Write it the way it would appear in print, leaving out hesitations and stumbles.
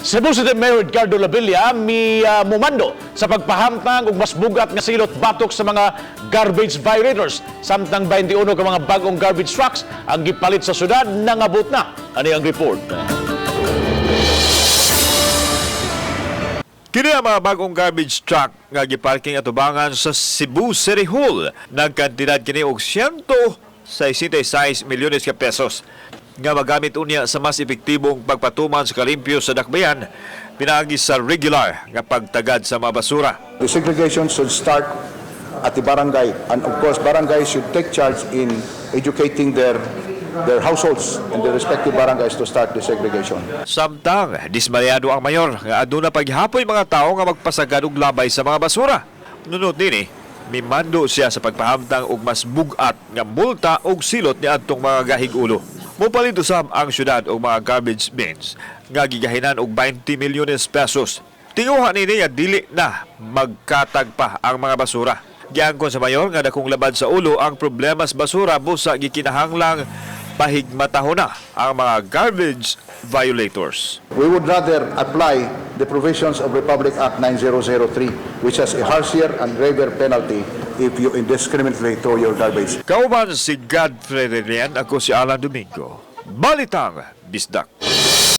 Cebu City Mayor Edgardo Labilla mi mumando sa pagpahamtang og mas bugat nga silot batok sa mga garbage violators, samtang 21 ka mga bag-ong garbage trucks ang gipalit sa syudad nangabot na. Ani ang report. Kini ang mga bagong garbage truck nga giparking atubangan sa Cebu City Hall. Nagkantidad kini og 166 milyones ka pesos nga magamit unya sa mas epektibong pagpatuman sa kalimpyo sa dakbayan pinaagi sa regular nga pagtagad sa mga basura. The segregation should start at the barangay, and of course barangay should take charge in educating their households and their respective barangays to start the segregation. Samtang dismayado ang mayor nga aduna paghapoy mga tao nga magpasagad og labay sa mga basura. Nunot nini, mimando siya sa pagpahamtang og mas bug-at nga multa og silot ni adtong mga gahig-ulo. Mopalit usab ang syudad og mga garbage bins nga gigahinan og 20 milyones pesos. Tinguha nini nga dili na magkatag pa ang mga basura. Giangkon sa mayor nga dakong labad sa ulo ang problema sa basura busa gikinahanglang pahigmatahon na ang mga garbage violators. We would rather apply the provisions of Republic Act 9003, which has a harsher and graver penalty if you indiscriminately throw your garbage. Kauban si Godfrey Rerian, ako si Alan Domingo. Balitang Bisdak.